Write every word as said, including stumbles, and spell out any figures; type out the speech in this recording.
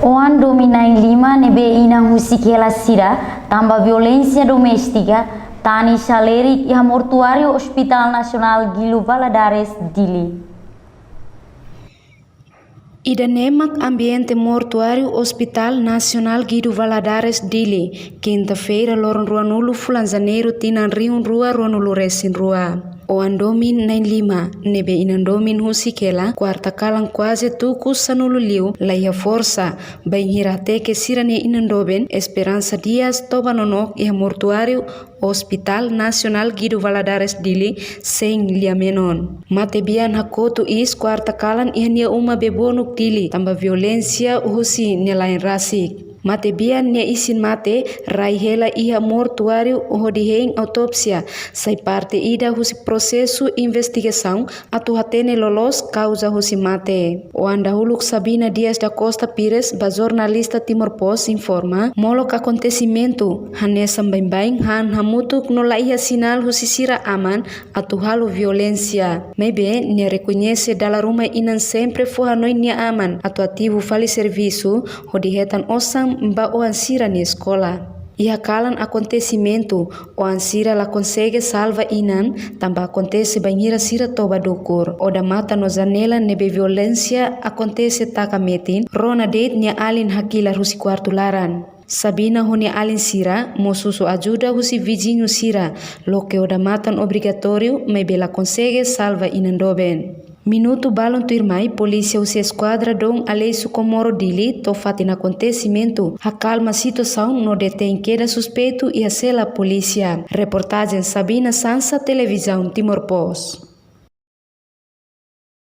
Oan domin na'in-lima ne'ebé inan husik hela sira tanba violénsia doméstika, tane salerik iha mortuáriu Hospital Nasionál Guido Valadares, Dili. Ida-ne'e mak ambiente mortuáriu Hospital Nasionál Guido Valadares, Dili, kinta-feira, loron ruanulu fulan Janeiru, tinan rihun rua ruanulu resin rua. Oan domin na'in-lima ne'ebé inan domin husik hela, kuarta kalan kuaze tuku sanulu liu, laiha forsa, bainhira hateke sira-nia inan doben, Esperança Dias, toba nonook iha mortuáriu Hospital Nasionál Guido Valadares, Dili, sein lia-menon. Matebian hakotu iis kuarta kalan iha nia uma Bebonuk, Dili, tanba violénsia husi nia la'en rasik. Matebian nia isin-mate rai hela iha mortuáriu hodi hein autópsia, sai parte ida husi prosesu investigasaun atu hatene loloos kauza husi mate. Oan dahuluk Sabina Dias da Costa Pires ba jornalista Timor Post informa, molok akontesimentu hanesan baibain han hamutuk no laiha sinál husi sira aman atu halo violénsia. Maibé nia rekoñese dala ruma inan sempre fó hanoin nia aman atu ativu fali servisu hodi hetan osan ba oan sira-nia eskola. Iha kalan akontesimentu, oan sira la konsege salva inan, tanba akontese bainhira sira toba dukur. Odamatan no janela ne'ebé violénsia akontese taka metin, rona de'it nia alin hakilar husi kuartu laran. Sabina ho nia alin sira mós husu ajuda husi viziñu sira, loke odamatan obrigatóriu, maibé la konsege salva inan doben. Minutu balun tuirmai, polísia husi Eskuadra Dom Aleixo Comoro, Dili, to'o fatin akontesimentu, hakalma situasaun no detein kedas suspeitu iha sela polísia. Reportajen Sabina Sansa, Televizaun Timor Post.